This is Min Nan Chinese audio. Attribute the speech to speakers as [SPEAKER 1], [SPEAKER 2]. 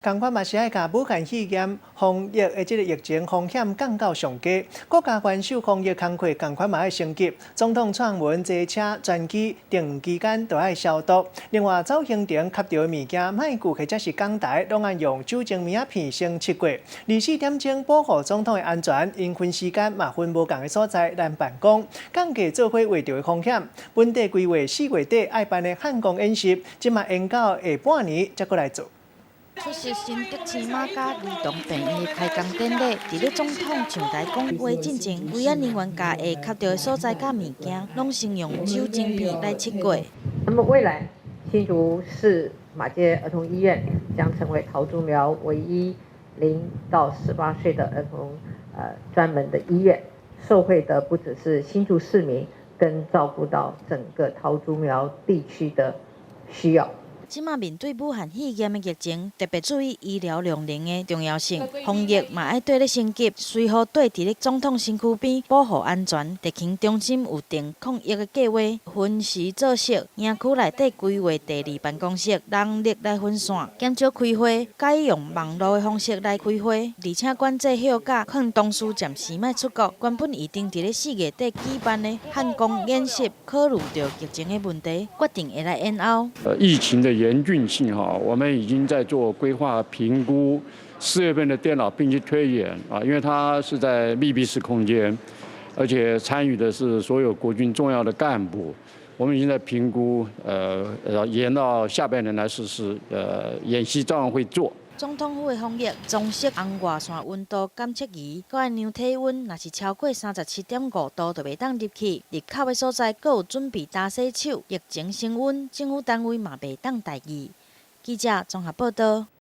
[SPEAKER 1] 仝款嘛是愛共武漢肺炎防疫的這个疫情風險降到上低，國家元首防疫工課仝款嘛愛升級。總統出門坐車專機定期間都愛消毒。另外，走行程吸著的物件、麥具或者是講台，攏愛用酒精棉仔片先拭過。24點鐘保護總統的安全，𪜶分時間嘛分無仝的所在來辦公，降低做伙畫著的風險。本地規劃4月底愛辦的漢光演習，這馬延到下半年才閣來做。
[SPEAKER 2] 出席新竹市瑪嘉兒童病院的開工典禮，佇咧總統上台講話進前，維安人員共會吸著的所在佮物件，攏先用酒精片來拭過。
[SPEAKER 3] 那麼未來新竹市馬偕兒童醫院將成為桃竹苗唯一0到18歲的兒童專門的醫院，受惠的不只是新竹市民，更照顧到整個桃竹苗地區的需要。
[SPEAKER 2] 這馬面對武漢肺炎的疫情，特別注意醫療量能的重要性，防疫嘛愛綴咧升級，隨予綴佇咧總統身軀邊保護安全。地勤中心有定抗疫的計劃，分時作息，營區內底規劃第二辦公室，人力來分散，減少開會，改用網路的方式來開會，而且管制休假，勸同事暫時莫出國。原本預定佇咧4月底舉辦的漢光演習，考慮著疫情的問題，決定會來延後。
[SPEAKER 4] 疫情的嚴峻性哈，我們已經在做規劃評估，4月份的電腦必須推演啊，因為它是在密閉式空間，而且參與的是所有國軍重要的幹部，我們已經在評估，延到下半年來實施，演習照樣會做。
[SPEAKER 2] 總統府的防疫裝設紅外線溫度監測儀，閣愛量體溫，若是超過37.5度就袂當入去。入口的所在閣有準備乾洗手，疫情升溫，政府單位嘛袂當大意。記者綜合報道。